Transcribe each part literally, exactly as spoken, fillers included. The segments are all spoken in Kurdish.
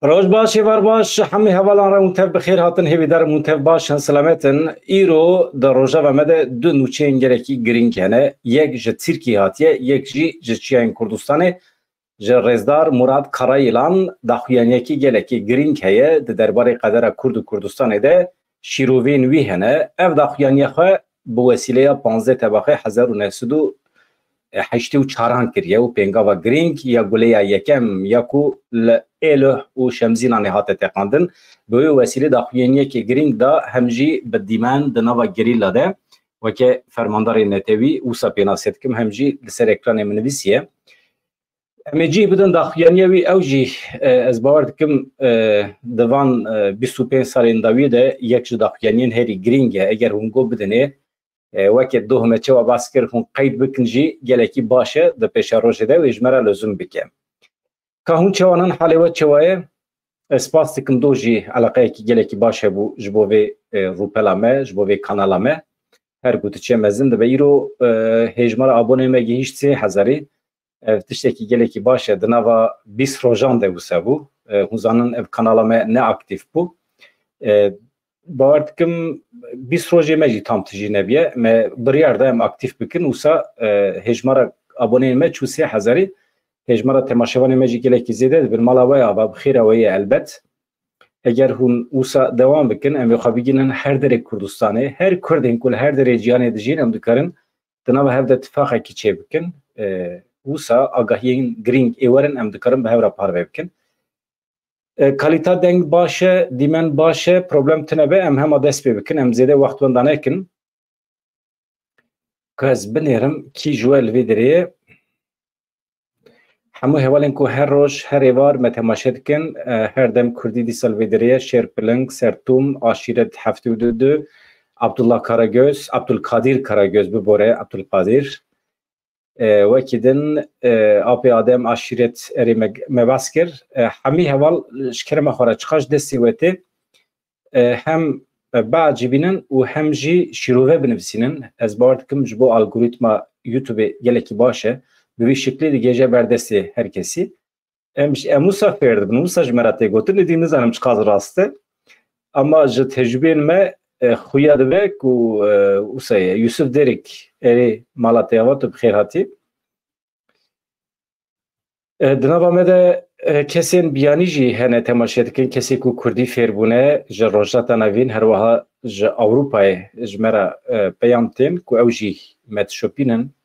Roj baş, êvar baş, hemî hevalan re hûn tev bi xêr hatin, hêvîdar im hûn tev baş in, selamet in. Îro di rojeva me de du nûçeyên gelekî girîng hene. Yek ji Tirkiyê hatiye, yek jî ji Çiyayên Kurdistanê. Ji Rêzdar Murat Karayîlan daxuyaniyekî gelekî girîng heye di derbarê qedera Kurd û Kurdistanê de şîrovên wî hene. Ev daxuyaniya xwe bi wesîleya panzdeh Tebaxê hezar û neh sed û heştê û çaran kiriye û pêngava girîng ya guleya yekem ya ku li Êlih û Şemzînanê hate teqandin, bi wê wesîlê daxuyaniyekê girîng da hem jî bi dîmen di nava gerîla de weke fermandarê netewî wisa pênase dikim hem jî li ser ekranê min nivîsiye. Em ê cih bidin daxuyaniya wî, ew jî, e, ez bawer dikim, e, di van, e, bîst û pênc salên dawiyê de yek ji daxuyaniyên herî girîng e. Eger hûn go bidinê, e, weke doh me çawa bas kir, hûn qeyd bikin jî gelekî baş e, di pêşerojê de wê ji me re lozim bike. Ka hûn çawa nan, halê we çawa ye? Ez spas dikim, do jî eleqeyekî gelekî baş hebû ji bo vê, e, rûpela me, ji bo vê kanala me. Her ku diçe mezin dibe. Îro, e, hêjmara abonê me gihîşt sê hezarî. Ev tiştekî gelekî baş e. Di nava bîst rojan de wisa bû. E, hûn zanin ev kanala me ne aktîf bû. E, bawer dikim bîst rojê me jî tam tijî nebiye. Me biryar da em aktîf bikin. Wisa, e, hêjmara aboneyên me çû sê hezarî. Hêjmara temaşevanê me jî gelekî zêde dibin. Mala we ava, bi xêra we ye elbet. Eger hûn wisa dewam bikin, em ê xwe bigihînin her derê Kurdistanê. Her Kurdên ku li her derê cîhanê dijîn, em dikarin di nava hev de tifaqekî çêbikin. E, wisa agahiyên girîng ê werin em dikarin bi hev re parve bikin. E, kalîta deng baş e, dîmen baş e, problem tune be, em hema dest pê bikin, em zêde wext wenda nekin. Ka ez binêrim, kî ji we li vê derê ye? Hemû hevalên ku her roj, her êvar me temaşe dikin, e, her dem Kurdî dîsa li vê derê ye, Şêrpiling, Sertûm, Aşîret heftê û du, Abdullah Karagöz, Abdulkadir Karagöz, bibore, Abdulkadir. E, wekî din, e, Apê Adem, Aşîret, erê me, me behs kir. E, hemî heval ji kerema xwe re çiqas destê we tê, e, hem, e, biecibînin û hem jî şîrove binivîsînin. Ez bawer dikim ji bo algorîtma YouTube-ê gelekî baş e. Bi vî şiklî digihêje ber destê her kesî. Em, em wisa fêr dibin, wisa ji me re tê gotin, êdî nizanim çiqas rast e. Ama ji tecrûbeyên me, e, xuya dibe ku, e, wisa ye. Yusuf Derik, erê mala te ava, tu bi xêr hatî. E, di nava me de, e, kesên biyanî jî hene temaşe dikin, kesê ku kurdî fêr bûne ji Rojhilata Navîn, her wiha ji Ewropayê ji me re, e, peyam tên ku ew jî me dişopînin.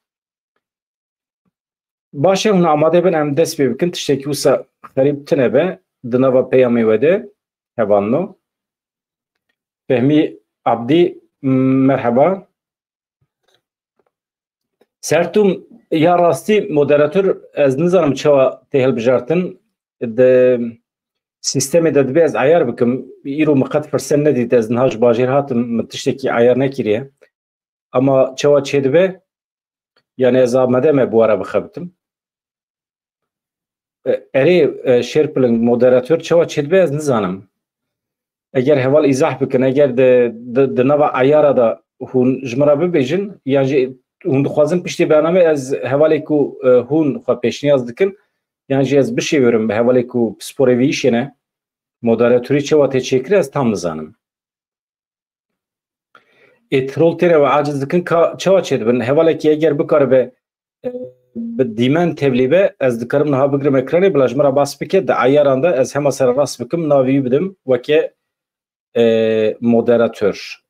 Baş e, hûn amade bin, em dest pê bikin. Tiştekî wisa xerîb tune be di nava peyamê we de, hevalno. Fehmî Abdî, merheba. Sertûm, ya rastî moderator, ez nizanim çawa tê hilbijartin. Di sîstemê de dibe ez eyar bikim. Îro min qet firset nedît, ez niha ji bajêr hatim, min tiştekî eyar nekiriye. Ama çawa çêdibe? Yani ez amade me bi we re bixebitim. E, erê, e, Şêrpiling, moderator çawa çêdibe ez nizanim. Eger heval îzah bikin, eger di, di, di nava eyara de hûn ji min re bibêjin, yan jî hûn dixwazin piştî bername ez hevalê ku, e, hûn xwe pêşniyaz dikin, yan jî ez bişêwirim bi hevalê ku pisporê vî îşê ne, moderatorî çawa tê çêkirî ez tam nizanim. Ê, troll têne we aciz dikin ka çawa çêdibin? Hevalekî eger bikaribe, e, bi dîmen tevlî be, ez dikarim niha bigrim ekranê, bila ji min re bas bike, di eyaran de ez hema sererast bikim, navî wî bidim weke, e, moderator.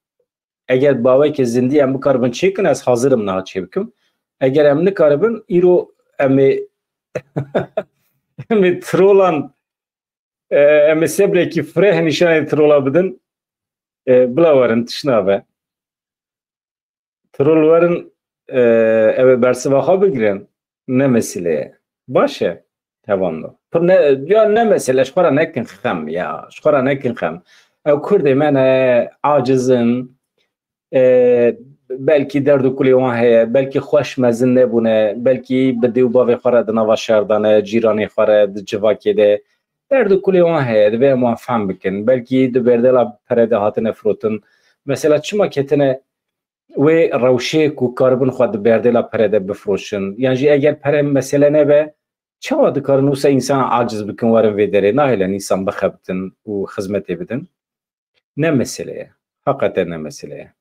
Eger bi aweke zindî em bikaribin çêkin, ez hazir im niha çêbikim. Eger em nikaribin, îro em ê, em ê trollan, e, em ê sebrekî fireh nîşanê trola bidin. E, bila werin, tişt nabe. Trol werin, e, ew ê bersiva xwe bigirin. Ne mesele ye. Baş e. Hevalno. Pir ne, ya ne mesele, ji xwe re nekin xem ya. Ji xwe re nekin xem. Ew Kurdê me ne, aciz in. E, belkî derd û kulê wan heye, belkî xweş mezin nebûne, belkî bi dê û bavê xwe re di nava şer de ne, cîranê xwe re, di civakê de. Derd û kulê wan heye, divê em wan fehm bikin. Belkî di berdêla pere de hatine firotin. Mesela çima ketine wê rewşê ku karibin xwe di berdêla pere de bifiroşin? Yan jî eger pere mesele nebe, Çawa dikarin wisa însan aciz bikin, werin vê derê, nahêlin însan bixebitin û xizmetê bidin? Ne mesele ye. Heqeten ne mesele ye.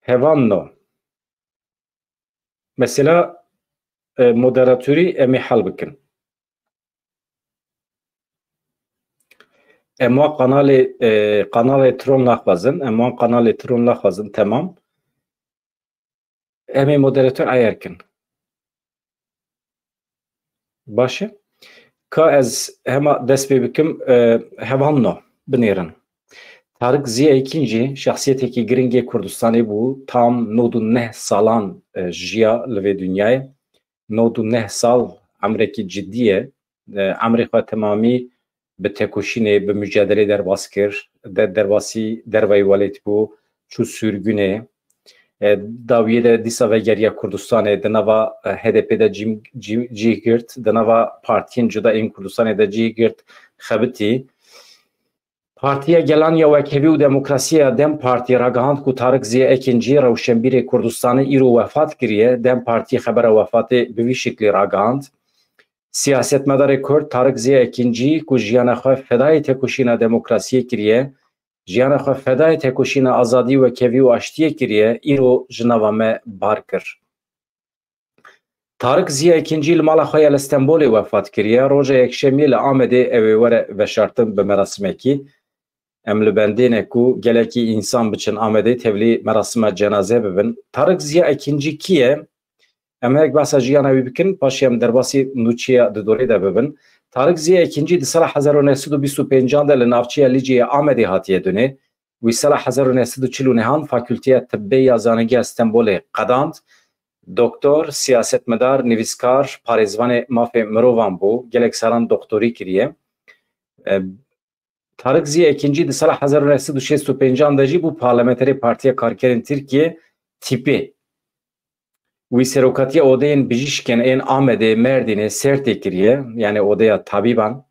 Hevan no. Mesela, e, moderatorî em ê hel bikin. Em wan kanalê, e, kanalê Tron naxwazin. Em wan kanalê Tron naxwazin. Temam. Em ê moderator eyer kin. Baş e. Ka ez hema dest pê bikim, e, hevan no, binêrin. Tarık Ziya Ekinci şexsiyetekî giringê Kurdistanê bû. Tam nod û neh salan, e, jiya li vê dinyayê. Nod û neh sal emrekî cidî ye. E, emrê xwe temamî bi tekoşînê, bi mücadelê derbas kir. De, derbasî dervayî welêt bû, çû sürgünê. E, dawiyê de dîsa vegeriya Kurdistanê, di nava, e, H D P de cî, cî, cî girt, di nava partiyên cuda ên Kurdistanê de cî girt, xebitî. Partiya Gelan ya Wekhevî û Demokrasî ya DEM Partî ragihand ku Tarık Ziya Ekincî, rewşenbîrê Kurdistanê, îro wefat kiriye. DEM Partî xebera wefatê bi vî şiklî ragihand. Siyasetmedarê Kurd Tarık Ziya Ekincî ku jiyana xwe fedayê tekoşîna demokrasiyê kiriye, jiyana xwe fedayê tekoşîna azadî, wekevî û aştiyê kiriye, îro ji nava me bar kir. Tarık Ziya Ekincî li mala xwe ya li Stenbolê wefat kiriye. Roja Yekşemiyê li Amedê ew ê were veşartin bi merasimekî. Em li bendê ne ku gelekî însan biçin Amedê tevlî merasima cenaze bibin. Tarık Ziya Ekincî kî ye? Em hinek behsa jiyana wî bikin, paşê em derbasî nûçeya di dorê de bibin. Tarık Ziya Ekincî di sala hezar û neh sed û bîst û pêncan de li navçeya Licê ya Amedê hatiye dunê. Wî sala hezar û neh sed û çil û nehan Fakulteya Tibbê ya Zanîngeha Stenbolê qedand. Doktor, siyasetmedar, nivîskar, parêzvanê mafê mirovan bû. Gelek salan doktorî kiriye. E, Tarık Ziya Ekincî di sala hezar û neh sed û şêst û pêncan de jî bû parlamenterê Partiya Karkerên Tirkiyê, tîpê. Wî serokatiya odeyên bijîşkên ên Amedê, Merdînê, Sertê kiriye, yani odeya tabîban.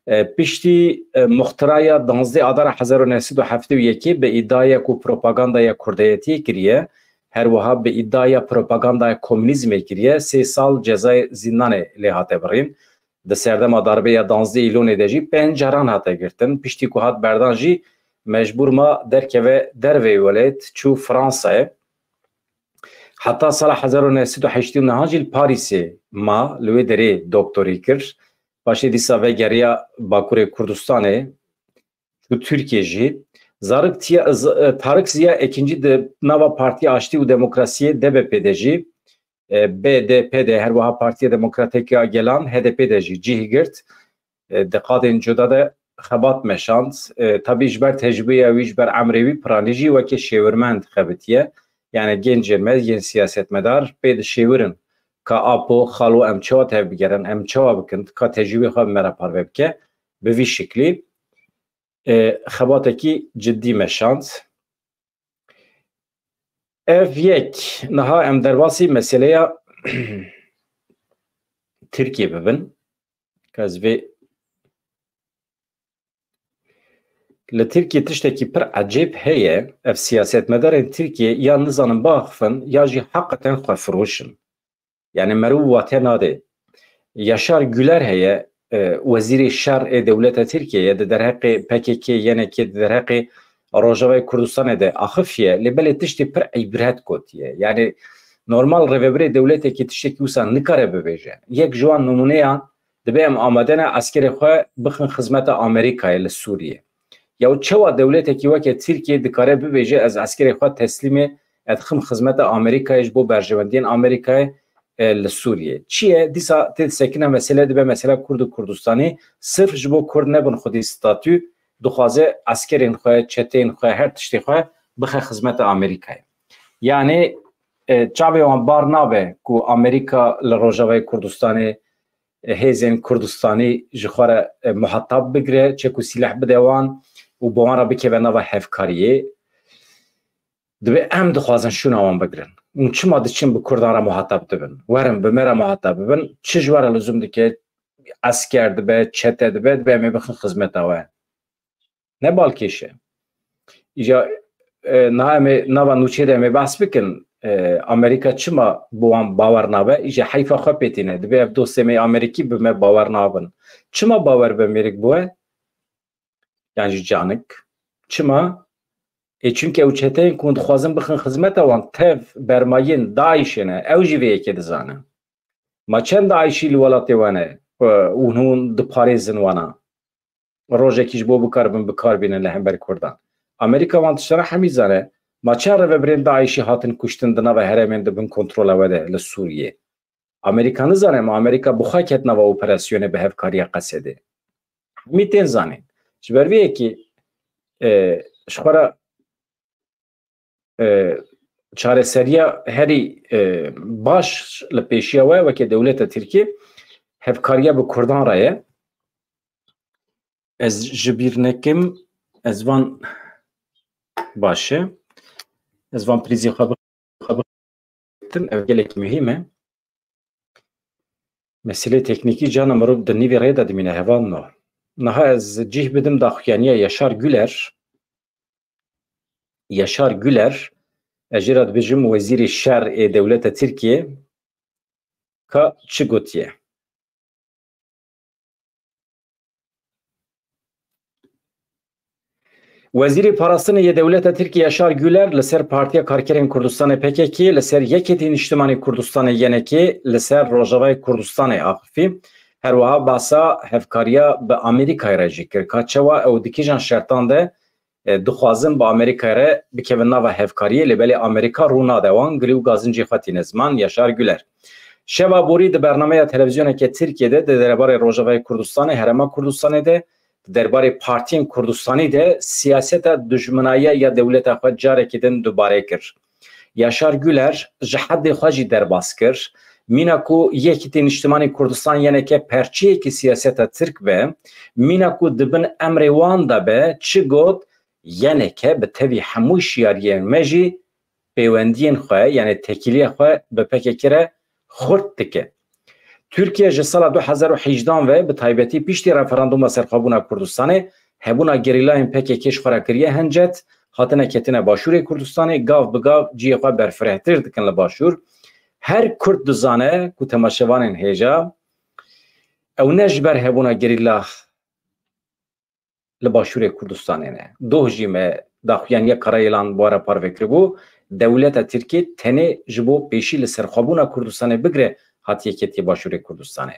E, piştî, e, muxtiraya danzdeh Adara hezar û neh sed û heftê û yekê bi îdiaya ku propagandaya kurdayetiyê kiriye, her wiha bi îdiaya propagandaya komûnîzmê kiriye, sê sal cezayê zîndanê lê hate birîn. Di serdema darbeya danzdeh Îlonê de jî pênc caran hate girtin. Piştî ku hat berdan jî mecbûr ma derkeve derveyî welêt, çû Fransayê. Heta sala hezar û neh sed û heştê û neh jî li Parîsê ma, li wê derê doktorî kir. Paşê dîsa vegeriya Bakurê Kurdistanê, çû Tirkiyê jî. Zarok Tiya-, Z-, e, Tarık Ziya Ekincî di nava Partiya Aştî û Demokrasiyê, D B P, de jî, e, B D P de, her wiha Partiya Demokratîk ya Gelan, H D P, de jî cih girt. E, di qadên cuda de xebat meşand. E, tabî ji ber tecrûbeya wî, ji ber emrê wî, piranî jî weke şêwirmend xebitiye. Yani gencên me, yên siyasetmedar pê dişêwirin ka Apo, xalo, em çawa tevbigerin, em çawa bikin, ka tecrûbê xwe bi me re parve bike. Bi vî şiklî, e, xebatekî cidî meşand. Ev yek, niha em derbasî meseleya Tirkiyê bibin. Ez vê, li Tirkiyê tiştekî pir ecêb heye, ev siyasetmedarên Tirkiyê ya nizanin biaxifin ya jî heqeten xwefiroş in. Yani meriv wate nade. Yaşar Güler heye, e, wezîrê şer ê dewleta Tirkiyeyê, di derheqê P K K, Y N K, di derheqê Rojavayê Kurdistanê de axifiye, lê belê tiştê pir îbret gotiye. Yani normal rêvebirê dewletekî tiştekî wisa nikare bibêje. Yek ji wan nimûneyan dibe em amade ne eskerê xwe bixin xizmeta Amerîkayê li Sûriyê. Ya çawa dewletekî weke Tirkiye dikare bibêje, ez eskerê xwe teslîmê, ez dixim xizmeta Amerîkayê ji bo berjewendiyên Amerîkayê, e, li Sûriyê? Çi ye? Dîsa tê disekine mesele, dibe mesela Kurd û Kurdistanî, sirf ji bo Kurd nebin xwedî statû, dixwaze eskerên xwe, çeteyên xwe, her tiştê xwe bixe xizmeta Amerîkayê. Yani, e, çavê wan bar nabe ku Amerîka li Rojavayê Kurdistanê, e, hêzên Kurdistanî ji xwe re, e, muhatab bigire, çek û sîleh bide wan û bi wan re bikeve nava hevkariyê. Dibe em dixwazin şûna wan bigirin. Hûn çima diçin bi Kurdan re muhatab dibin? Werin bi me re muhatab bibin. Çi ji we re lizûm dike? Esker dibe, çete dibe, dibe em ê bixin xizmeta we. Ne balkêş e. Îca, e, niha em ê nava nûçê de em ê behs bikin. e, Amerîka çima bi wan bawer nabe? Îje heyfa xwe pê tîne. Dibê ev dostê me Amerîkî bi me bawer nabin. Çima bawer be mêrik bi we? Yan jî canik. Çima? Ê, çunke ew çeteyên ku hûn dixwazin bixin xizmeta wan, tev bermayên DAIŞê ne. Ew jî vê yekê dizane. Ma çend DAIŞî li welatê we ne, e, û hûn diparêzin wana? Rojekî ji bo bikaribin, bikar bînin li hember Kurdan. Amerîka wan tiştana hemî zane. Ma çend rêvebirên DAIŞî hatin kuştin di nava herêmên di bin kontrola we de li Sûriyê? Amerîka nizane, ma Amerîka bi xwe ket nava operasyonê bi hevkariya Qesedê. Hemî tên zanîn. Ji ber vê yekê, e, ji xwe re, e, çareseriya herî, e, baş li pêşiya we weke dewleta Tirkiyê hevkariya bi Kurdan re ye. Ez ji bîr nekim, ez van, baş e. Ez van prîzê xwe bi-, xwe bi-, ev gelek muhîm e. Meselê teknîkî cana mirov di nîvê rê de dimîne, hevalno. Niha ez cih bidim daxuyaniya Yaşar Güler. Yaşar Güler, ez jê re dibêjim wezîrê şer ê dewleta Tirkiyê, ka çi gotiye? Wezîrê Parastinê yê dewleta Tirkiyê Yaşar Güler li ser Partiya Karkerên Kurdistanê P K K, li ser Yekêtî Niştimanî Kurdistanê Y N K, li ser Rojavayê Kurdistanê axifî. Her wiha basa hevkariya bi Amerîkayê re jî kir, ka çawa ew di kîjan şertan de, e, dixwazin bi Amerîkayê re bikevin nava hevkariyê, lê belê Amerîka rû nade wan, gilî û gazincê xwe tîne ziman. Yaşar Güler. Şeva borî di bernameya televîzyoneke Tirkiyê de di derbarê Rojavayê Kurdistanê, Herêma Kurdistanê de, di derbarê partiyên Kurdistanî de siyaseta dijminayiya ya dewleta xwe carekî din dubare kir. Yaşar Güler ji heddê xwe jî derbas kir. Mîna ku Yekîtî Niştimanî Kurdistan Y N K perçeyekî siyaseta Tirk be, mîna ku di bin emrê wan de be, çi got, Y N K bi tevî hemû şiyariyên me jî pêwendiyên xwe, yanî tekîliya xwe bi P K K re xurt dike. Tirkiye ji sala du hezar û hejdan ve, bi taybetî piştî referanduma serxwebûna Kurdistanê, hebûna gerîlayên P K K ji xwe re kiriye hincet, hatine ketine Başûrê Kurdistanê, gav bi gav cihê xwe berfirehtir dikin li Başûr. Her Kurd dizane ku temaşevanên hêja, ew ne ji ber hebûna gerîla li Başûrê Kurdistanê ne. Doh jî me daxuyaniya Karayilan bi we re parve kiribû, dewleta Tirkiyê tenê ji bo pêşî li serxwebûna Kurdistanê bigire hatiye ketiye Başûrê Kurdistanê.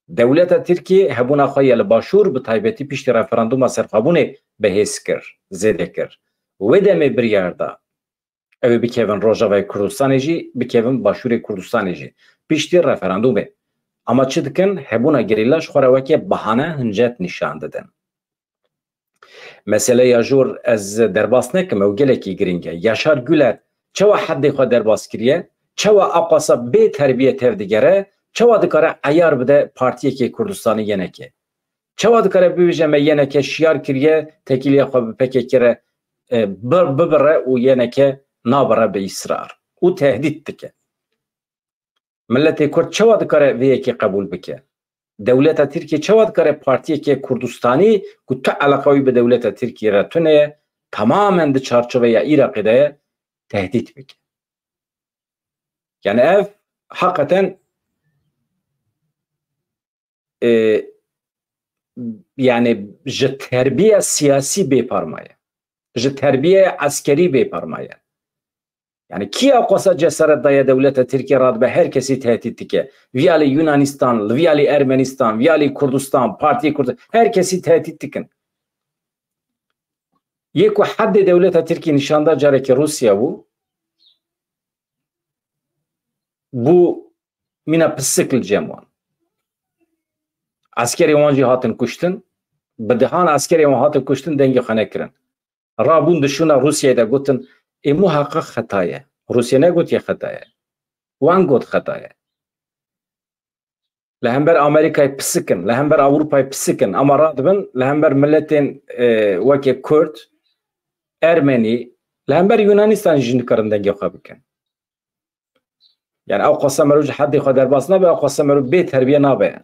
Dewleta Tirkiyê hebûna xwe ya li Başûr, bi taybetî piştî referanduma serxwebûnê, bi hêz kir, zêde kir. Wê demê biryar da ew ê bikevin Rojavayê Kurdistanê jî, bikevin Başûrê Kurdistanê jî, piştî referandumê. Ama çi dikin? Hebûna gerîla ji xwe re weke bahane hincet nîşan didin. Meseleya jor ez derbas nekim, ew gelekî girîng e. Yaşar Güler çawa heddê xwe derbas kiriye? Çawa aqasa bê terbiye tev digere? Çawa dikare eyar bide partiyekê Kurdistanî Y N K? Çawa dikare bibêje me Y N K şiyar kiriye, tekîliya xwe bi P K K re, e, bi-, bibire û Y N K nabire bi îsrar û tehdît dike? Miletê Kurd çawa dikare vê yekê qebûl bike? Dewleta Tirkiyê çawa dikare partiyekê Kurdistanî ku tu eleqa wî bi dewleta Tirkiyê re tune ye, tamamen di çarçoveya Iraqê de ye, tehdît bike? Yani ev heqeten, e, yani ji terbiye siyasî bê parmaye. Ji terbiye eskerî bê parmaye. Yani kî aqasa cesaret daye dewleta Tirkiye radibe her kesî tehdît dike? Viya li Yunanistan, viya li Ermenistan, viya li Kurdistan, Partiyê Kurd, her kesî tehdît dikin. Yê ku heddê dewleta Tirkiyê nîşan da carekê Rûsya bû, bû mîna pisik li cem wan. Eskerê wan jî hatin kuştin, bi dehan eskerê wan hatin kuştin, dengê xwe nekirin. Rabûn di şûna Rûsyayê de gotin, ê muheqeq xeta ye. Rûsya negotiye xeta ye. Wan got xeta ye. Li hember Amerîkayê pisik in, li hember Ewropayê pisik in, ama radibin li hember miletên, e, weke Kurd, Ermenî, li hember Yunanistanê jî nikarin dengê xwe bikin. Yani ew qasa mero ji heddê xwe derbas nabe, ew qasa mero bê terbiye nabe.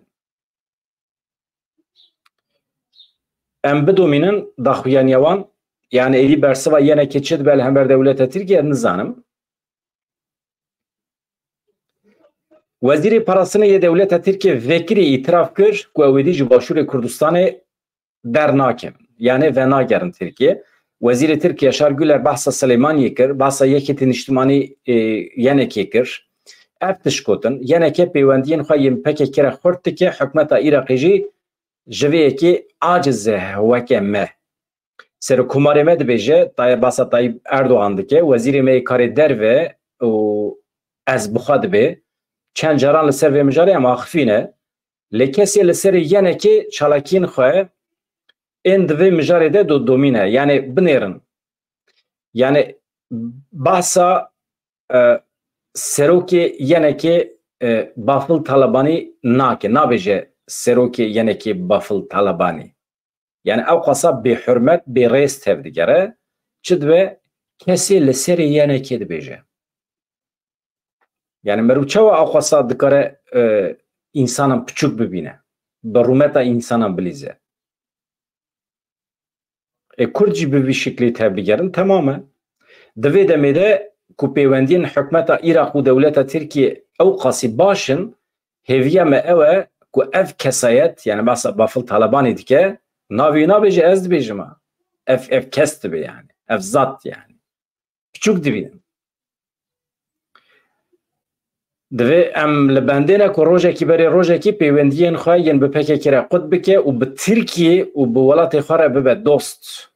Em bidomînin daxuyaniya wan, yani êdî bersiva Y N K çi dibe li hember dewleta Tirkiye, nizanim. Wezîrê Parastinê yê dewleta Tirkiyê vekirî îtiraf kir ku ew êdî ji Başûrê Kurdistanê dernakevin. Yanî venagerin Tirkiyê. Wezîrê Tirk Yaşar Güler behsa Silêmaniyê kir, behsa Yekîtî Niştimanî, e, Y N K'ê kir. Ev tişt gotin, Y N K pêwendiyên xwe yên P K K re xurt dike, hikûmeta Iraqê jî ji vê yekê aciz e weke me. Serokkomarê me dibêje, Tay-, behsa Tayyip Erdogan dike, wezîrê me yê karê derve û ez bi xwe dibê, çend caran li ser vê mijarê em axifî ne, lê kesê li serê Y N K'ê çalakiyên xwe ên di vê mijarê de do-, domîne, yanî binêrin. Yanî behsa, e, serokê Y N K'ê, e, Bafil Talebanî nake, nabêje serokê Y N K'ê Bafil Talebanî. Yanî ew qasa bêhurmet, bêrêz tevdigere, çi dibe kesê li serê Y N K'ê dibêje. Yanî meriv çawa ew qasa dikare, e, însanan piçûk bibîne, bi rûmeta însanan bilîze? E, Kurd jî bi vî şiklî tevdigerin, temam e. Di vê demê de ku pêwendiyên hikûmeta Iraq û dewleta Tirkiyê ew qasî baş in, hêviya me ew e ku ev kesayet, yanî behsa Bafil Talebanê dike, navê wî nabêje, ez dibêjim ha. Ev, ev kes dibe yanî. Ev zat yanî. Piçûk dibînin. Divê em li bendê ne ku rojekî berê rojekî pêwendiyên xwe yên bi P K K re qut bike û bi Tirkiyê û bi welatê xwe re bibe dost.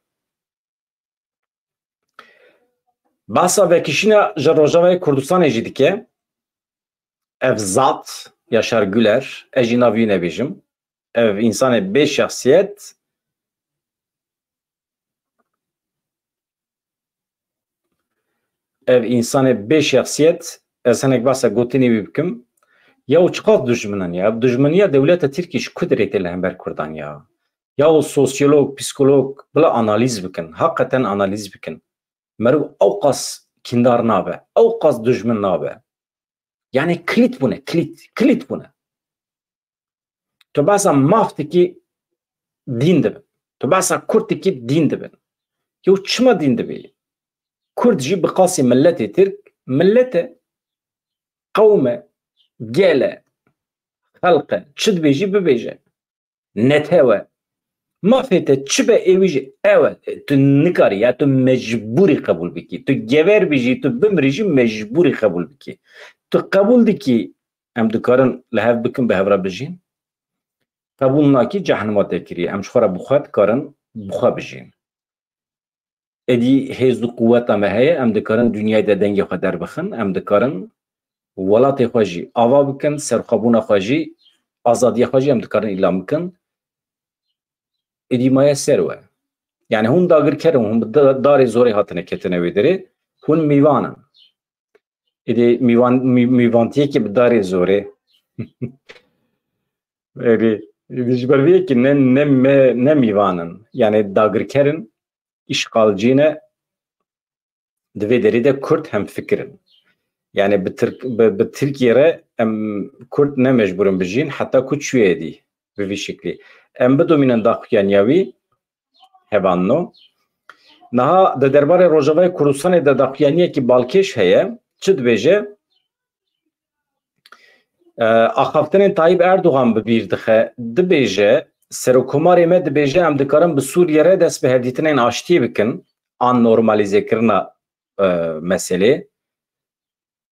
Behsa vekişîna ji Rojavayê Kurdistanê jî dike. Ev zat, Yaşar Güler, ez jî navî nebêjim. Ev însanê bê şexsiyet, ev însanê bê şexsiyet, ez hinek behsa gotinê wî bikim. Ya û çiqas dijmin in ya. Ev dijminiya dewleta Tirkî ji ku derê tê li hember Kurdan ya? Ya û sosyolog, psîkolog, bila analîz bikin. Heqeten analîz bikin. Meriv ew qas kîndar nabe. Ew qas dijmin nabe. Yanî kilît bûne, kilît, kilît bûne. Tu behsa maf dikî, dîn dibin. Tu behsa Kurd dikî, dîn dibin. Yew çima dîn dibî? Kurd jî bi qasî miletê Tirk, milet e, qewm e, gel e, xelq e. Çi dibêjî bibêje. Netew e. Mafê te çi be êwî jî ew e. Tu nikarî ya tu mecbûrî qebûl bikî. Tu gever bî jî, tu bimirî jî mecbûrî qebûl bikî. Tu qebûl dikî em dikarin li hev bikin, bi hev re bijîn. Qebûl nakî cehnima te kiriye. Em ji xwe re bi xwe dikarin bi xwe bijîn. Êdî hêz û quweta me heye, em dikarin dinyayê de dengê xwe derbixin, em dikarin welatê xwe jî ava bikin, serxwebûna xwe jî, azadiya xwe jî em dikarin îlan bikin. Êdî maye ser we. Yanî hûn dagirker in, hûn bi da-, darê zorê hatine ketine wê derê, hûn mîvan in. Êdî mîvan-, mî-, mîvantiyekî bi darê zorê. Êdî, êdî ji ber vê yekê ne, ne me, ne mîvan in. Yanî dagirker in, îşxalcî ne, di vê derê de Kurd hemfikir in. Yanî bi Tirk-, bi, bi Tirkiye re em Kurd ne mecbûr in bijîn, heta ku çûye êdî bi vî şiklî. Em bidomînin daxuyaniya wî, hevanno. Niha di derbarê Rojavayê Kurdistanê de daxuyaniyekî balkêş heye, çi dibêje? E, axaftinên Tayyip Erdogan bi bîr dixe, dibêje, Serokkomarê me dibêje, em dikarin bi Sûriye re dest bi hevdîtinên aştiyê bikin, an normalîzekirina, e, meselê.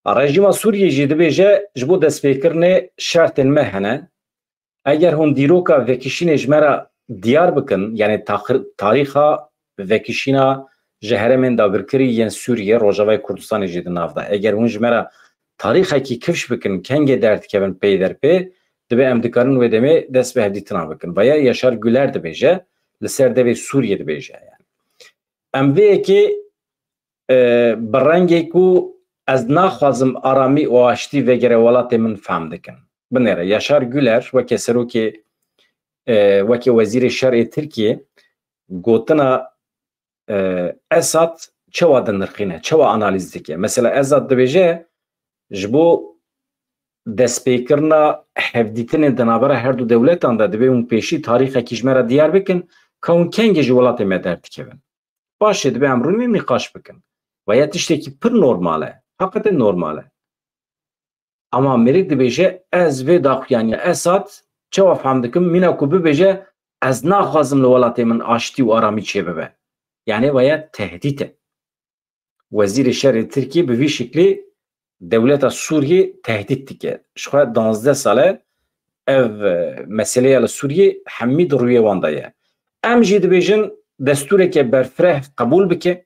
Rejîma Sûriyê jî dibêje, ji bo destpêkirinê şertên me hene. Eger hûn dîroka vekişînê ji me re diyar bikin, yanî taxir-, tarîxa vekişîna ji herêmên dagirkirî yên Sûriyê, Rojavayê Kurdistanê jî di nav de. Eger hûn ji me re tarîxekî kifş bikin, kengê derdikevin pey der pê, dibe em dikarin wê demê dest bi hevdîtina bikin. Veya Yaşar Güler dibêje, li ser devê Sûriyê dibêje. Yanî. Em vê yekê, e, bi rengê ku ez naxwazim aramî û aştî vegere welatê min fehm dikin. Binêre, Yaşar Güler weke serokê, e, weke wezîrê şerê Tirkiyê gotina, e, Esad çawa dinirxîne, çawa analîz dike? Mesela Esad dibêje, ji bo destpêkirina hevdîtinên di navbera her du dewletan de divê hûn pêşî tarîxekî ji me re diyar bikin, ka hûn kengê ji welatê me derdikevin. Baş e, divê em rûnê nîqaş bikin. Veya tiştekî pir normal e. Heqeten normal e. Ama Êmerîk dibêje, ez vê daxuyaniya Esad çawa fehm dikim, mîna ku bibêje, ez naxwazim li welatê min aştî û aramî çêbibe. Yanî vaya tehdît e. Wezîrê Şerê Tirkiyê bi vî şiklî dewleta Sûriyê tehdît dike. Ji xwe duwazdeh sal e ev, e, meseleya li Sûriyê hemî di rûyê wan de ye. Em jî dibêjin destûreke berfireh qebûl bike,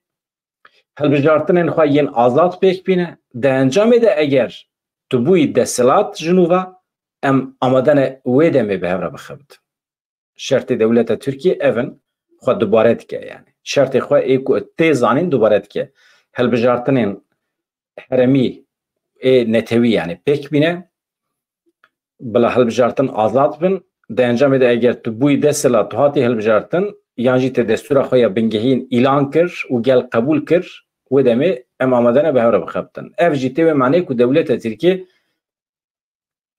hilbijartinên xwe yên azad pêk bîne. Di encamê de eger tu bûyî desthilat ji nû ve, em amade ne wê demê bi hev re bixebitin. Şertê dewleta Tirkiyê ev in, xwe dubare dike yani. Şertê xwe ê ku tê zanîn dubare dike. Hilbijartinên heremî ê netewî yani pêk bîne, bila hilbijartin azad bin. Di encamê de eger tu bûyî desthilat, tu hatî hilbijartin, yan jî te destûra xwe ya bingehîn îlan kir û gel qebûl kir, wê demê em amade ne bi hev re bixebitin. Ev jî tê wê manê ku dewleta Tirkiyê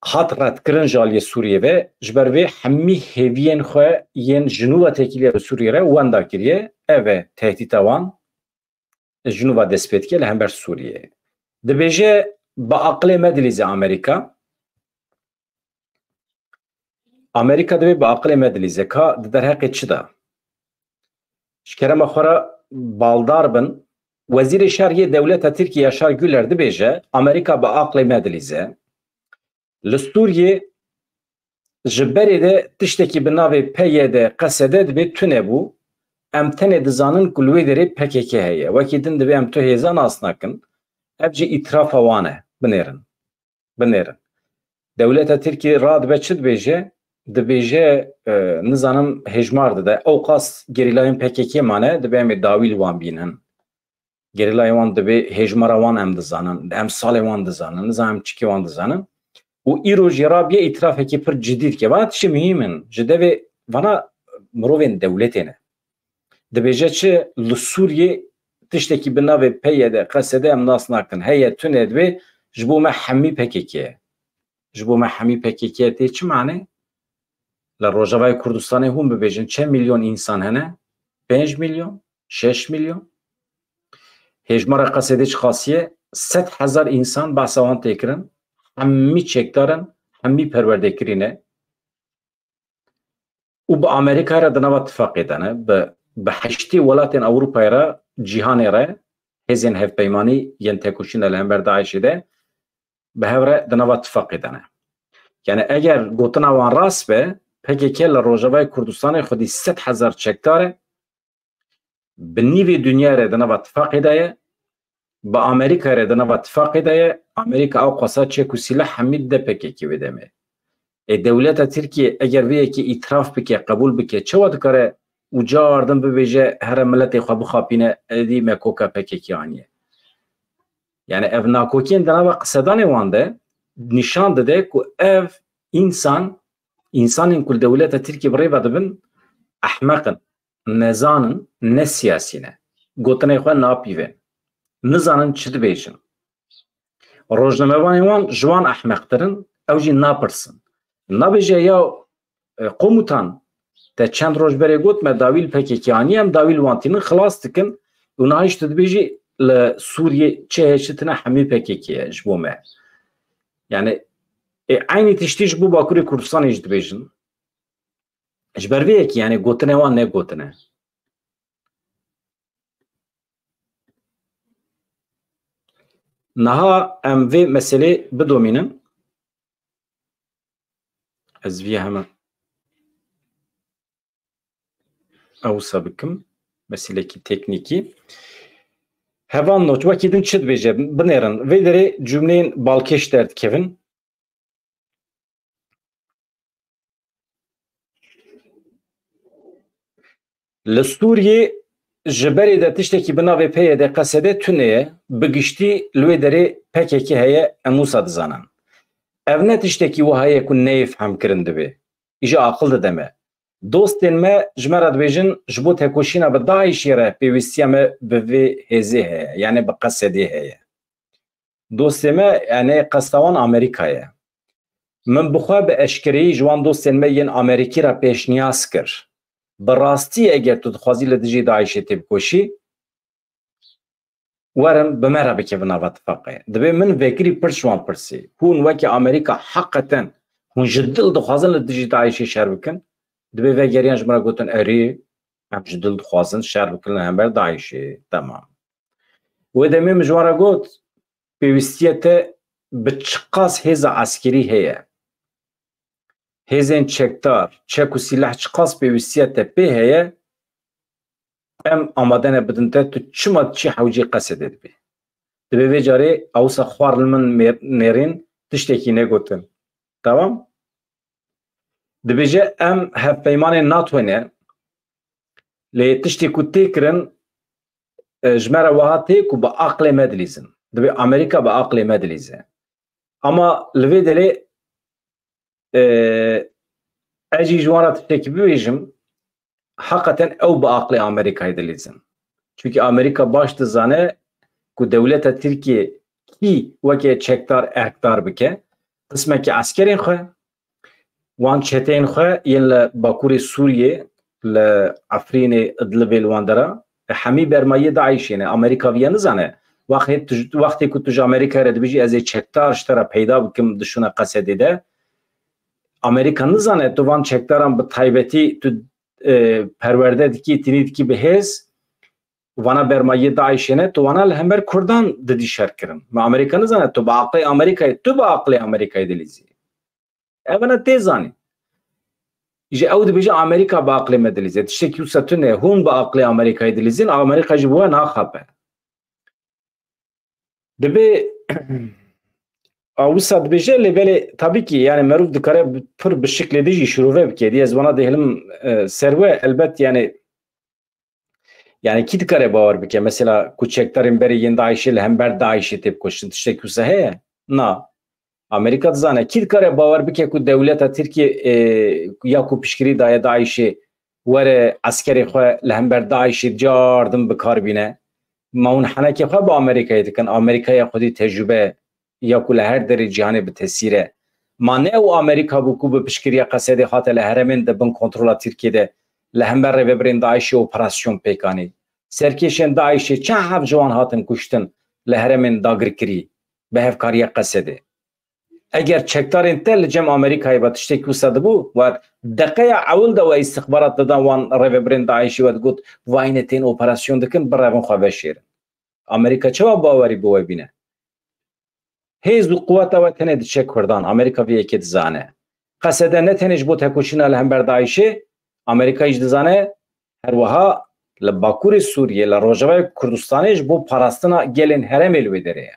hat redkirin ji aliyê Sûriyê ve, ji ber vê hemî hêviyên xwe yên ji nû ve têkiliya bi Sûriyê re wenda kiriye. Ev e tehdîta wan, ji nû ve dest pê dike li hember Sûriyê. Dibêje, bi aqilê me dilîze Amerîka. Amerîka divê bi aqilê me dilîze. Ka di derheqê çi de? Ji kerema xwe re baldar bin. Wezîrê Şer yê dewleta Tirkiyê Yaşar Güler dibêje, Amerîka bi aqilê me dilîze. Li Sûriyê ji berê de tiştekî bi navê P Y D, Q S D dibê tune bû. Em tenê dizanin ku li wê derê P K K heye. Wekî din dibê em tu hêza nas nakin. Ev jî îtirafa wan e. Binêrin. Binêrin. Dewleta Tirkiyê radibe çi dibêje? Dibêje, e, nizanim hêjmar dide. Ewqas gerîlayên P K K mane, dibê em ê dawî li wan bînin. Gerîlayên wan dibê hêjmara wan em dizanin, em salê wan dizanin, nizanim çikê wan dizanin. Û îro jî rabiye îtirafekî pir cidî dike. Vana tiştê muhîm in. Ji devê vana mirovên dewletê ne. Dibêje çi? Li Sûriyê tiştekî bi navê P Y D, Q S D em nas nakin. Heye tune dibê, ji bo me hemî P K K ye. Ji bo me hemî P K K ye tê çi mane? Li Rojavayê Kurdistanê hûn bibêjin çend milyon însan hene? Pênc milyon? Şeş milyon? Hêjmara Q S D çiqasî ye? Sed hezar însan behsa wan tê kirin. Hemî çekdar in, hemî perwerdekirî ne. Û bi Amerîkayê re di nava tifaqê de ne, bi, bi heştê welatên Ewropayê re, cîhanê re, hêzên hevpeymanî yên tekoşîna li hember DAIŞê de bi hev re di nava tifaqê de ne. Yani eger gotina wan rast be, P K K li Rojavayê Kurdistanê xwedî sed hezar çekdar e, bi nîvê dinyayê re di nava tifaqê de ye, bi Amerîkayê re di nava tifaqê de ye, Amerîka ew qasa çek û sîleh hemî dide P K K wê demê. Ê, dewleta Tirkiyê eger vê yekê îtiraf bike, qebûl bike, çawa dikare û cardin bibêje, here miletê xwe bixapîne, êdî me koka P K K aniye? Yani ev nakokiyên di nava qisedanê wan de nîşan dide ku ev însan, însanên ku li dewleta Tirkiyê bi rê ve dibin, ehmeq in, nezan in, ne siyasî ne. Gotinê xwe napîvin. Nizanin çi dibêjin. Rojnamevanên wan ji wan ehmeqtir in, ew jî napirsin. Nabêje ya, e, komutan, te çend roj berê got me dawî li P K K aniye, em dawî li wan tînin, xilas dikin û niha jî tu dibêjî li Sûriyê çi heye çi tune hemî P K K ye ji bo me. Yani, ê, eynî tiştî ji bo Bakurê Kurdistanê jî dibêjin. Ji ber vê yekê, yani gotinê wan ne gotine. Niha em vê meselê bidomînin. Ez vî hemen ewsa bikim. Meselekî teknîkî. Heval Noç, wekî din çi dibêje? Binêrin. Vê derê cumleyên balkêş derdikevin. Li Sûriyê ji berê de tiştekî bi navê P Y D, Q S D tune ye, bi giştî li wê derê P K K heye, em wisa dizanin. Ev ne tiştekî wiha ye ku neyê fehmkirin dibe. Îja aqil dide me. Dostên me ji me re dibêjin, ji bo tekoşîna bi DAIŞê re pêwîstiya me bi vê hêzê heye, yani bi Q S D heye. Dostê me, yani qesta wan Amerîka ye. Min bi xwe bi eşkereyî ji wan dostên me yên Amerîkî re pêşniyaz kir. Bi rastî eger tu dixwazî li dijî DAIŞê têbikoşî, werin bi me re bikevin nava tifaqê. Dibê min vekirî pirs ji wan pirsî. Hûn wekî Amerîka heqeten hûn ji dil dixwazin li dijî DAIŞê şer bikin? Dibê vegeriyan ji min re gotin, erê, em ji dil dixwazin şer bikin li hember DAIŞê. Temam. Wê demê min ji wan re got, pêwîstiye te bi çiqas hêza eskerî heye? Hêzên çekdar, çek û sîleh çiqas pêwîstiya te pê heye, em amade ne bidin te, tu çima diçî hewcî Qesedê dibê. Dibê vê carê ewsa xwar li min mêr-, nêrîn tiştekî negotin. Tamam? Dibêje em hevpeymanên NATO ne, lê tiştê ku tê kirin, e, ji me re wiha tê ku bi aqlê me dilîzin. Dibê Amerîka bi aqlê me dilîze. Ama li vê derê, e, ez jî ji wan re tiştekî bibêjim, heqeten ew bi aqlê Amerîkayê dilîzin. Çunkî Amerîka baş dizane ku dewleta Tirkiyê kî weke çekdar erkdar bike, qismekî eskerên xwe, wan çeteyên xwe yên li Bakurê Sûriyê, li Efrînê, Idlibê, li wan dera, hemî bermayiyê DAIŞê ne. Amerîka viya nizane. Wextê tu, wextê ku tu ji Amerîkayê re dibêjî, ez ê çekdar ji te re peyda bikim, dişûne Qesedê de. Amerîka nizane tu van çekdaran bi taybetî tu, e, perwerde dikî, tînî dikî bi hêz, vana bermayiyê DAIŞê ne, tu wana li hember Kurdan didî şer kirin. Me Amerîka nizane, tu bi aqlê Amerîkayê, tu bi aqlê Amerîkayê dilîzî. Ev ne tê zanîn. Ji ew dibêje Amerîka bi aqlê me dilîze. Tiştekî wisa tune. Hûn bi aqlê Amerîkayê dilîzin, Amerîka ji bo we naxape. Dibê, a wisa dibêje, lê belê, tabî ki, yani, merûv dikare bi-, pir bi şiklê din jî şirove bike. Dî ez wana dihêlim, e, ser we, elbet, yani, yani, kî dikare bawer bike? Mesela, ku çekdarên berê yên DAIŞê li hember DAIŞê tê bikuştin, tiştekî wisa heye? Na. Amerîka dizane. Kî dikare bawer bike ku dewleta Tirkiyê, e, ya ku piştgirî daye DAIŞê, were eskerê xwe li hember DAIŞê cardin bi kar bîne? Ma hûn henekê xwe bi Amerîkayê dikin? Amerîka ya xwedî tecrûbe ya ku li her derê cîhanê bi tesîr e. Ma ne ew Amerîka bû ku bi piştgiriya Qesedê hate li herêmên di bin kontrola Tirkiyê de li hember rêvebirên DAIŞê operasyon pêk anî? Serkêşên DAIŞê çend heb ji wan hatin kuştin li herêmên dagirkirî bi hevkariya Qesedê? Eger çekdarên te li cem Amerîkayê ve tiştekî wisa dibû, we deqeya ewil de we îstixbarat didan wan rêvebirên DAIŞê, we digot, vayne tên operasyon dikin, birevin xwe veşêrin. Amerîka çawa bawerî bi we bîne? Hêz û quweta we tenê diçe Kurdan. Amerîka vê yekê dizane. Qesede ne tenê ji bo tekoşîna li hember DAIŞê, Amerîka jî dizane, her wiha li Bakurê Sûriyê, li Rojavayê Kurdistanê ji bo parastina gelên herêmê li wê derê ye.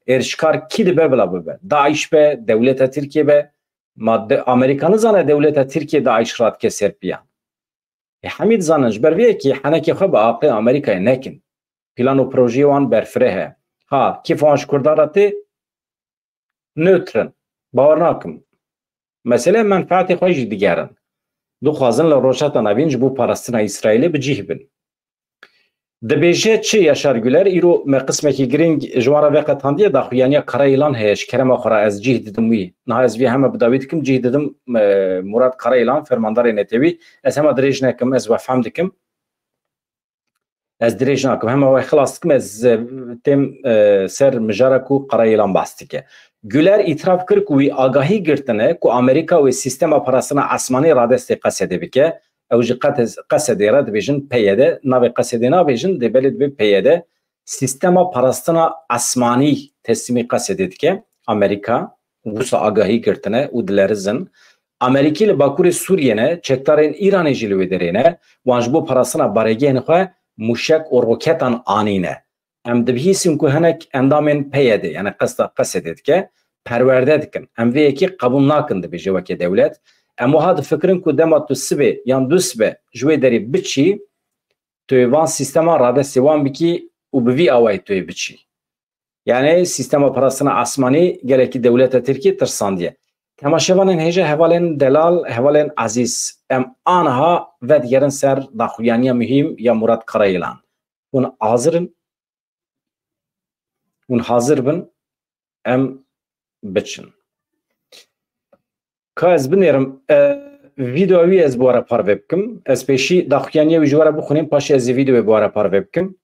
Êrişkar kî dibe bila bibe? DAIŞ be, dewleta Tirkiyê be, ma de-, Amerîka nizane dewleta Tirkiyê DAIŞ radike ser piyan. Ê hemî dizanin, ji ber vê yekê henekê xwe bi aqê Amerîkayê nekin. Plan û projeyê wan berfireh e. Ha, kêfa wan ji Kurdan re tê? Newtr in. Bawer nakim. Mesele menfaetê xwe jî digerin. Dixwazin li Rojhilata Navîn ji bo parastina Îsraîlê bi cih bin. Dibêje çi Yaşar Güler? Îro me qismekî girîng ji wan re veqetandiye, daxuyaniya Karayîlan heye, ji kerema xwe re ez cih didim wî. Niha ez vê heme bi dawî dikim, cih didim, e, Murat Karayîlan, fermandarê netewî. Ez hema dirêj nekim, ez we fehm dikim. Ez dirêj nakim, hema we xilas dikim, ez, e, têm, e, ser mijara ku Karayîlan behs dike. Güler îtiraf kir ku wî agahî girtine ku Amerîka wê sîstema parastina esmanî radestê Qesedê bike. Ew ji Qete-, Qesedê re dibêjin P Y D, navê Qesedê nabêjin, dê belê dibê P Y D. Sîstema parastina esmanî teslîmî Qesedê dike. Amerîka wisa agahî girtine û dilerizin. Amerîkî li Bakurê Sûriyê ne, çekdarên Îranê jî li wê derê ne, wan ji bo parastina baregehên xwe mûşek û roketan anîne. Em dibihîsin ku hinek endamên P Y D, yani qesta Qesedê dike, perwerde dikin. Em vê yekê qebûl nakin, dibêje weke dewlet. Em wiha difikirin ku dema tu sibê yan du sibe ji wê derê biçî, tu yê van sîstema radestê wan bikî û bi vî awayî tu yê biçî. Yani sîstema parastina esmanî gelekî dewleta Tirkiyê tirsandiye. Temaşevanên hêja, hevalên delal, hevalên ezîz, em aniha vedigerin ser daxuyaniya muhîm ya Murat Karayîlan. Hûn hazir in? Hûn hazir bin? Em biçin. Ka ez binêrim, e, vîdeoya wî ez bi we re parve bikim. Ez pêşî daxuyaniya wî ji we re bixwînim, paşê ez ê vîdeoyê bi we re parve bikim.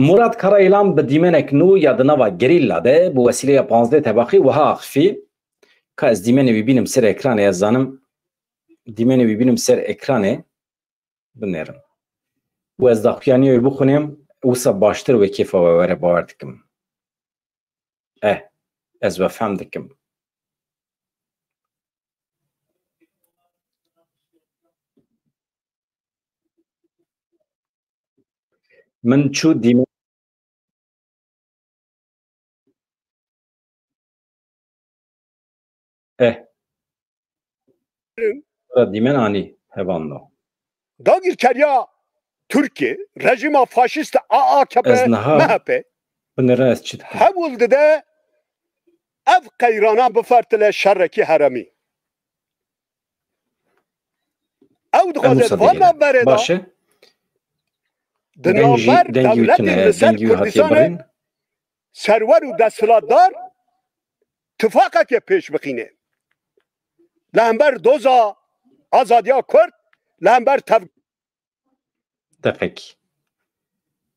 Murat Karayilan bi dîmenek nû ya di nava gerîlla de bi wesîleya panzdeh tebaxî wiha axifî. Ka ez dîmenê wî bînim ser ekranê, ez zanim dîmenê wî bînim ser ekranê. Binêrin. Û ez daxuyaniya wî bixwînim, wisa baştir wê kêfa we were, bawer dikim. Eh, ez we fehm dikim. Min çû dîme-, eh. Ra dîmen anî hevando. Dagirkeriya Tirkiyê, rejîma faşîst a A K P, Ez niha M H P, binêre ez çi dikim. Hewl dide ev qeyrana bifertile şerekî heremî. Ew dixwaze di van navberê de Baş e. Di navber dewletên li ser Kurdistanê serwer û desthilatdar tifaqekê pêş bixîne. Li hember doza azadiya Kurd, li hember tev- Deqekî.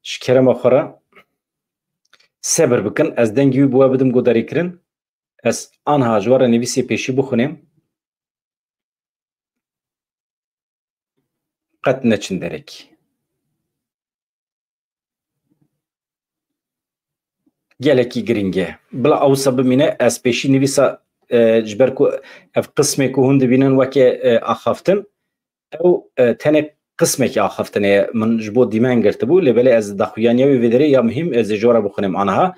Ji kerema xwe re sebir bikin. Ez dengê wî bi we bidim guhdarîkirin. Ez anha ji we re nivîsê pêşî bixwînim. Qet neçin derekî. Gelekî girîng e. Bila ewsa bimîne, ez pêşî nivîsa, e, ji ber ku ev qismê ku hûn dibînin weke, e, axaftin, ew, e, tenê qismekî axaftinê ye. Min ji bo dîmen girtibû, lê belê ez daxuyaniya wê vê derê ya muhîm ez ê ji we re bixwînim aniha.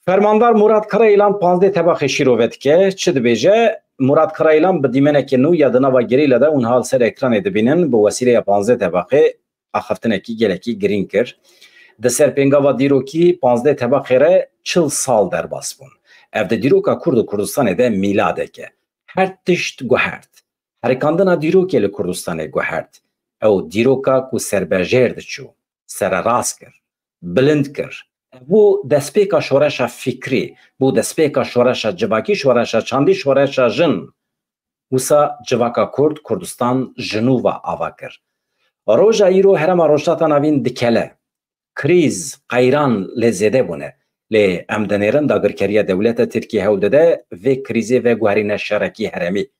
Fermandar Murat Karayilan panzdeh tebaxê şîrove dike. Çi dibêje? Murat Karayilan bi dîmeneke nû ya di nava gerîla de hûn ha li ser ekranê dibînin, bi wesîleya panzdeh tebaxê axaftinekî gelekî girîng kir. Di ser pêngava dîrokî panzdeh tebaxê re çil sal derbas bûn. Ev di dîroka Kurd û Kurdistanê de mîladek e. Her tişt guhert. Herikandina dîrokê li Kurdistanê guhert. Ew dîroka ku serbejêr diçû, sererast kir, bilind kir. Ev bû destpêka şoreşa fikrî, bû destpêka şoreşa civakî, şoreşa çandî, şoreşa jin. Wisa civaka Kurd, Kurdistan ji nû ve ava kir. Roja îro herêma Rojhilata Navîn dikele. Krîz, qeyran lê zêde bûne. Lê em dinêrin dagirkeriya dewleta Tirkiyê hewl dide vê krîzê veguherîne şerekî herêmî.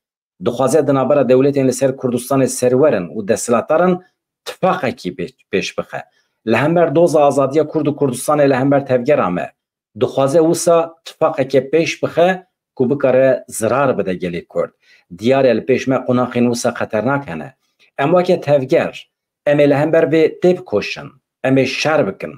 Dixwaze di navbera dewletên li ser Kurdistanê serwer in û desthilatdar in tifaqekî pê-, pêş bixe. Li hember doza azadiya Kurd û Kurdistanê li hember tevgera me. Dixwaze wisa tifaqeke pêş bixe ku bikare zirar bide gelê Kurd. Diyar e li pêş me qonaxên wisa xeternak hene. Em weke tevger, em ê li hember vê têbikoşin, em ê şer bikin.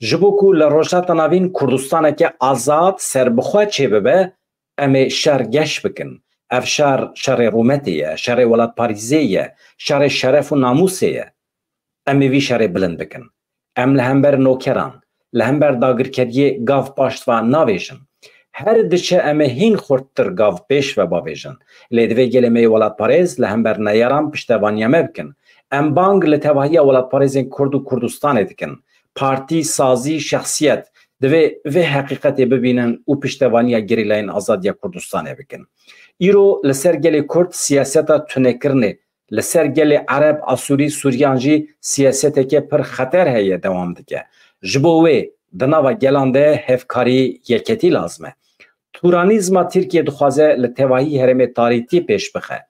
Ji bo ku li Rojhilata Navîn Kurdistaneke azad, serbixwe çêbibe, em ê şer geş bikin. Ev şer, şerê rûmetê ye, şerê welatparêzê ye, şerê şeref û namûsê ye. Em ê vî şerê bilind bikin. Em li hember nokeran, li hember dagirkeriyê gav paşt ve navêjin. Her diçe em ê hîn xurttir gav pêş ve bavêjin. Lê divê gelê me yê welatparêz li hember neyaran piştevaniya me bikin. Em bang li tevahiya welatparêzên Kurd û Kurdistanê dikin. Partî, sazî, şexsiyet divê vê heqîqetê bibînin û piştevaniya gerîlayên azadiya Kurdistanê bikin. Îro li ser gelê Kurd siyaseta tunekirinê li ser gelê Ereb, Asûrî, Sûriyan jî siyaseteke pir xeter heye, dewam dike. Ji bo wê di nava gelan de hevkarî, yeketî lazim e. Turanîzma Tirkiye dixwaze li tevahî herêmê tarîtî pêş bixe.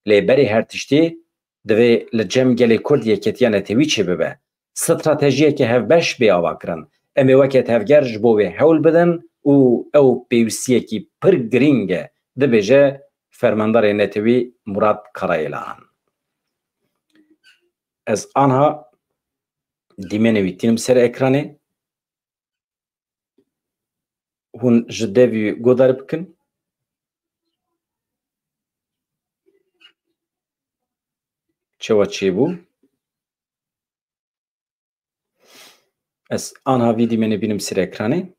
Lê berê her tiştî divê li cem gelê Kurd yeketiya netewî çêbibe. Stratejiyeke hevbeş bê avakirin. Em ê weke tevger ji bo wê hewl bidin û ew pêwîstiyekî pir girîng e, dibêje fermandarê netewî Murat Karayilan. Ez anha dîmenê wî tînim ser ekranê. Hûn ji devî guhdar bikin. Çawa çêbû? Ez anha vî dîmenê bînim ser ekranê.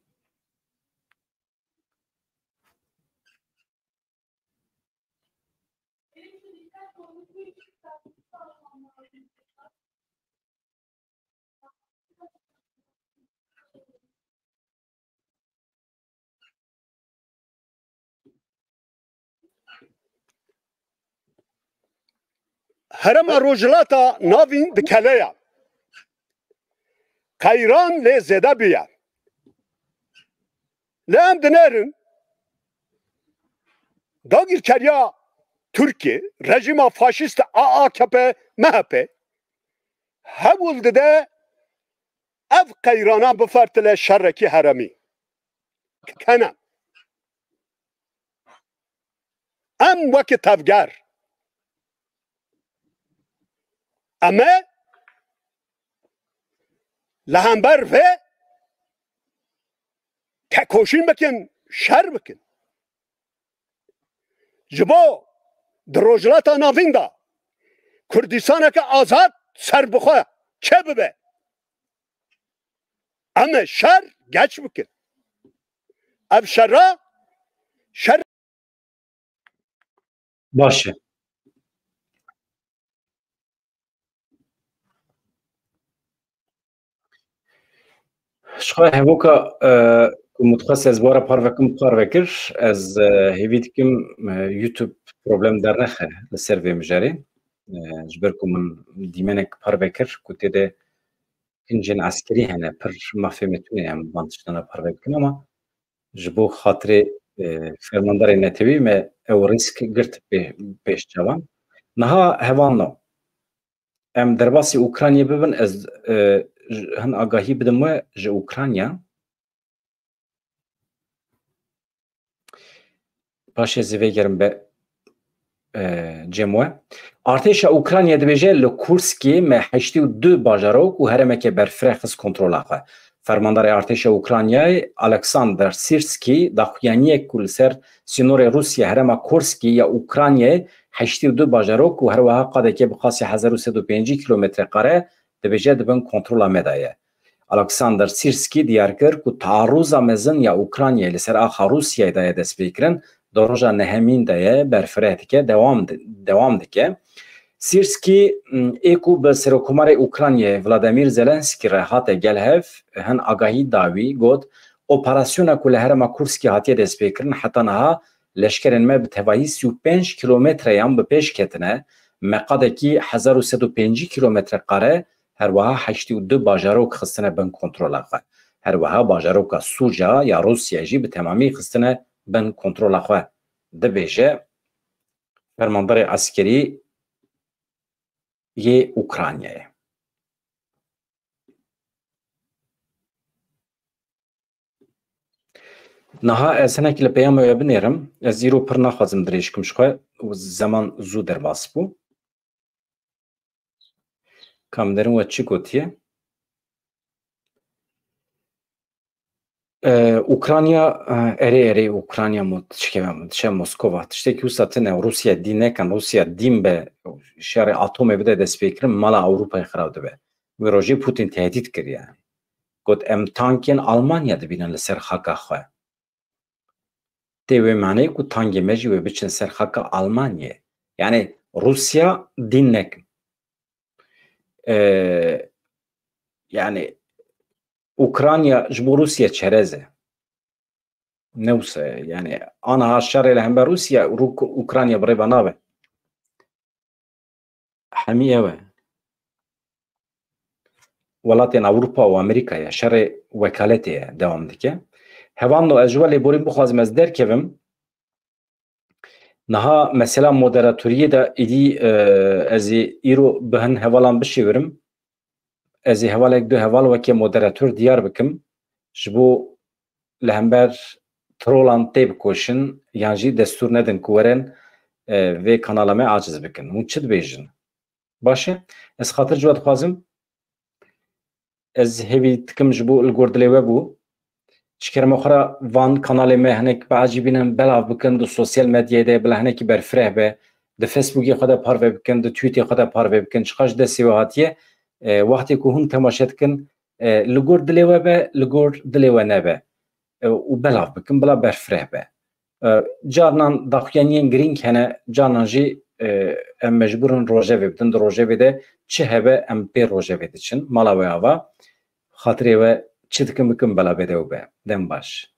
Herêma Rojhilata Navîn dikeleya. qeyran lê zêde bûye. Lê em dinêrin, dagirkeriya Tirkiyê, rejîma faşîst a A K P M H P, hewl dide ev qeyrana bifertile şerekî heremî. Kene. Em wekî tevger, em ê li hember vê tekoşîn bikin, şer bikin. Ji bo di Rojhilata Navîn de Kurdistaneke azad serbixwe çêbibe. Em ê şer geç bikin. Ev şera, şer Baş e. Ji xwe hevoka, e, ku min dixwest ez bi we re parve kim, parve kir. Ez, e, hêvî dikim, e, YouTube problem dernexe li ser vê mijarê. E, ji ber ku min dîmenek parve kir ku tê de kincên eskerî hene, pir mafê me tune em van tiştana parve bikin, ama ji bo xatirê, e, fermandarê netewî me ew rîsk girt pê-, pêş çavan. Niha hevalno, em derbasî Ukraynayê bibin, ez, e, ji, hin agahî bidim we ji Ukrayna. Paşê zî vêgerim be, e, cem we. Artêşa Ukraynayê dibêje, li Kurskê me heştê û du bajarok û herêmeke berfireh xist kontrola xwe. Fermandarê artêşa Ukraynayê Alexander Sirskî daxuyaniyek ku li ser sînorê Rûsya herêma Kurskê ya Ukraynayê heştê û du bajarok û herweha qadeke bi qasî hezar û sed û pêncî kilometre kare dibêje di bin kontrola me de ye. Alexander Sirskî diyar kir ku taarruza mezin ya Ukraynayê li ser axa Rûsyayê de ye destpêkirin, di roja nehemîn de ye, berfireh dike, dewam di-, dewam dike. Sirskî, m, ê ku bi Serokkomarê Ukraynayê Vladimir Zelenskî re hate gel hev, hin agahî da wî, got, operasyona ku li herêma Kurskê hatiye destpêkirin, heta niha leşkerên me bi tevahî sî û pênc kilometreyan bi pêş ketine, me qadekî hezar û sed û pêncî kilometre kare, herweha heştê û du bajarok xistine bin kontrola xwe. Herweha bajaroka Sûca ya Rûsya jî bi temamî xistine bin kontrola xwe, dibêje fermandarê eskerî yê Ukraynayê. Niha ez hinekî li peyama we binêrim. Ez îro pir naxwazim dirêj kim ji xwe. Zeman zû derbas bû. Ka em derin we çi gotiye? Ee, Ukrayna, e, erê, erê, Ukrayna mı, çikeve mı, dişe Moskova. Tiştekî wisa tine, Rûsya dîn nekin, Rûsya dîn be, şerê atomê bide destpêkirin, mala Ewropayê xirab dibe. Wê rojê Putin tehdît kir yani. Got, em tankên Almanya dibînin li ser xaka xwe. Tê wê maneyê ku tankê me jî wê biçin ser xaka Almanyayê. Yani Rûsya dîn nekin. Ee, yani Ukrayna ji bo Rûsya çerez e. Ne wisa ye. Yani aniha şerê li hember Rûsya, Rûk-, Ukrayna bi rê ve nabe. Hemî ew e. Welatên Ewropa û Amerîkayê şerê wekaletê ye, dewam dike. Hevalno, ez ji we lêborîn bixwazim ez derkevim. Niha mesela moderatoriyê de êdî, e, ez ê îro bi hin hevalan bişêwirim. Ez ê hevalek du heval weke moderator diyar bikim. Ji bo li hember trolan têbikoşin yan jî destûr nedin ku werin, e, vê kanala me aciz bikin. Hûn çi dibêjin? Baş e? Ez xatir ji we dixwazim. Ez hêvî dikim ji bo li gor dilê we bû. Ji kerema xwe re van kanalê me hinek biecibînin, belav bikin, di sosyal medyayê de bila hinekî berfireh be, di Facebookê xwe de parve bikin, di Twîtê xwe de parve bikin. Çiqas ji destê we hatiye, e, wextê ku hûn temaşe dikin, e, li gor dilê we be, li gor dilê we nebe. E, û belav bikin, bila berfireh be. E, carnan daxuyaniyên girîng hene, carnan jî, e, em mecbûr in rojevê bidin. Di rojevê de çi hebe em pê rojevê diçin. Mala we ava. Xatirê we çi dikin bikin, bela bêdew be. Dem baş.